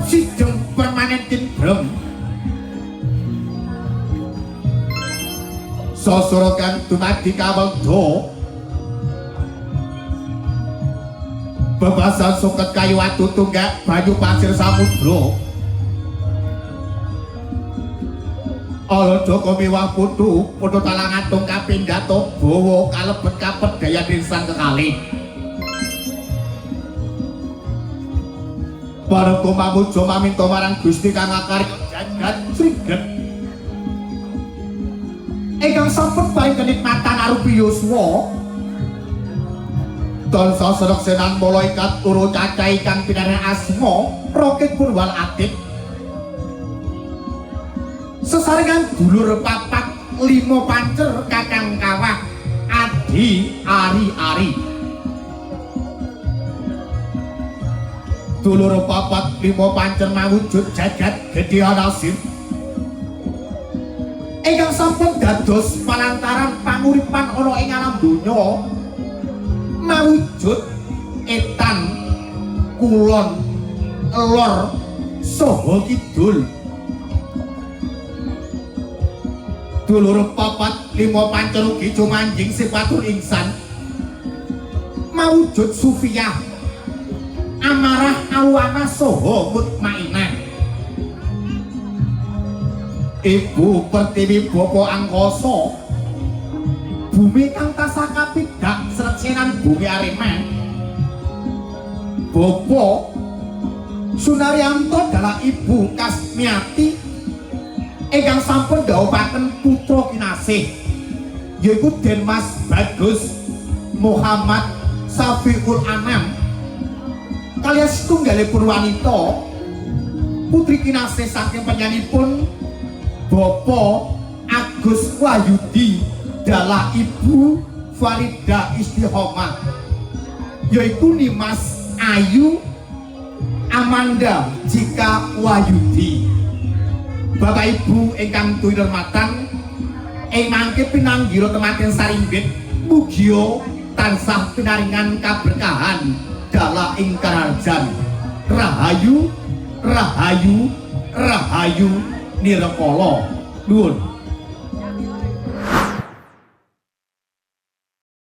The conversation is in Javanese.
Sijeng permanen tinbrem sasara kang dumadi kawelda bebasan suket kayu watu tunggak banyu pasir samudra ala jaka miwah putu putu talangatung kapindhato bawa kalebet kapedhayan insan kekalih para mamuja maminta marang Gusti kang akarya jagat sriget ingkang sampun paring kenikmatan arupi yuswa tansah sreksenan malaikat turu cacah ingkang pinaringan asma Rokit Purwal Atid sesarengan dulur papat lima pancer kakang kawah adi ari-ari dulur papat lima pancer mawujud jagat gedhe nasib ingkang sampun dados palantaran panguripan ana ing alam donya mawujud etan kulon lor saha kidul dulur papat lima pancer ugi jumanjing sifatul insan mawujud sufiyah amarah awana saha mutmainah Ibu Pertiwi Bapa Angkasa bumi kang tasah kapidak sretsenan bumi Arema Bapa Sunaryanto dalah Ibu Kasmiati ingkang sampun dhawuhaken putra kinasih yaiku Den Mas Bagus Muhammad Safiul Anam kaliyan setunggalipun wanita putri kinasih saking panjenenganipun Bapak Agus Wahyudi dalah Ibu Farida Istiqomah yaiku Nimas Ayu Amanda Cika Wahyudi. Bapak Ibu ingkang tuwinurmatan ing mangke pinanggira tematen sarimbit mugia tansah pinaringan kaberkahan dalah ing karajan rahayu rahayu rahayu nirakala. Nuwun.